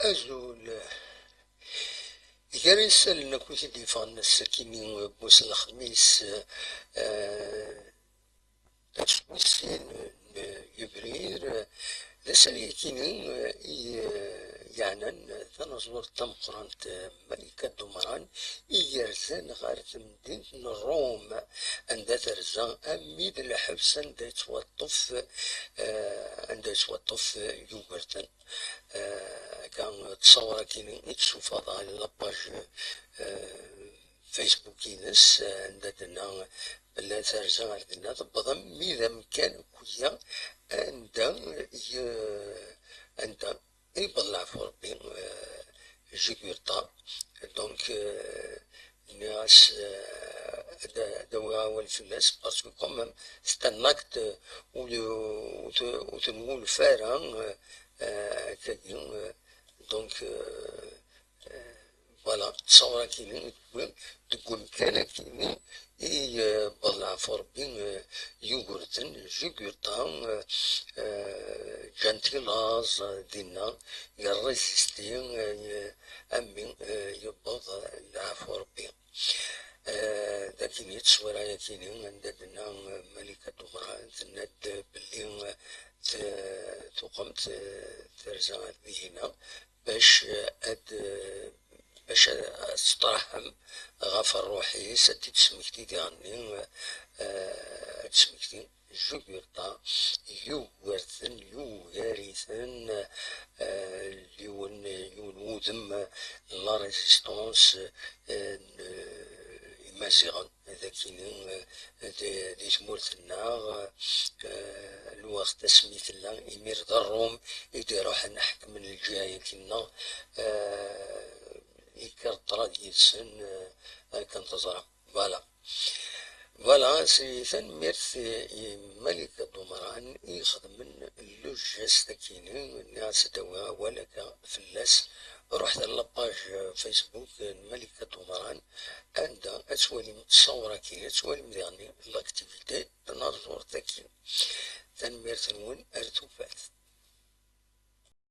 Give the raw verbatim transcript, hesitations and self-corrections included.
Azul. Gar isallen akk i t-id-yeffɣen ass-agi n wass n lexmis, eh, ass wis sin n yebrir, d asalli-agi-ni, eh, i, eh, yeɛnan tanaẓurt tameqqrant, eh, Malika Dumran, i yerzan ɣer temdint n Ṛum, anda terza armi d lḥebs anda yettwaṭṭef, eh, anda yettwaṭṭef Yugurten. Eh, akka, ttṣawṛa-agi i d-tessufeḍ ɣer la page, eh, Facebook-ines, eh, anda d-tenna belli terza ɣer dinna, tewweḍ armi d amkan akk-ya anda ye-, anda yewweḍ leɛfu Ṛebbi, eh, Jugurta. Donc, eh, nniɣ-as, eh, ad, ad awiɣ awal fell-as, parce que quand même, c'est un acte, eh, ur, ur t-, ur tengulef ara, eh, eh, akkagi, eh, donc, eh, eh, voilà, ttṣawṛa-agi-ni i tewwi deg umkan-agi-ni i, eh, yewweḍ leɛfu Ṛebbi, eh, Yugurten, Jugurta, eh, eh, ǧǧan-t i laẓ, eh, dinna, yerrezisti, eh, armi, eh, yewweḍ leɛfu Ṛebbi. Eh, dagini, ttṣawṛa-agi-ni, anda d-tenna, eh, Malika Dumran, tenna-d belli, eh, t-, tuqemt, eh, terza ar dihina bac, eh, ad, eh, bac ad, ad tettṛaḥem ɣef ṛṛuḥ-is, ad t-id-tesmekti diɣenni, eh, ad tesmekti Jugurta, Yugurten, yugar-iten, eh, yiwen, yiwen wudem n la résistance, eh, n, eh, Imaziɣen, dagini, eh, di, di tmurt-nneɣ, eh, lweqt asmi tella imir d Ṛṛum i d-iṛuḥen ḥekmen lǧiha-yagi-nneɣ, eh, yekker ṭṭrad yid-sen, eh, akken teẓram. Voilà. Voilà, si tanemmirt i Malika Dumran i ixedmen le geste-agi-ni, nniɣ-as ad d-awiɣ awal akka fell-as. Ruḥet ar la page Facebook n Malika Dumran, anda ad twalim ttṣawṛa-agi, ad twalim diɣen l'activité n tnaẓurt-agi. Tanemmirt-nwen, ar tufat.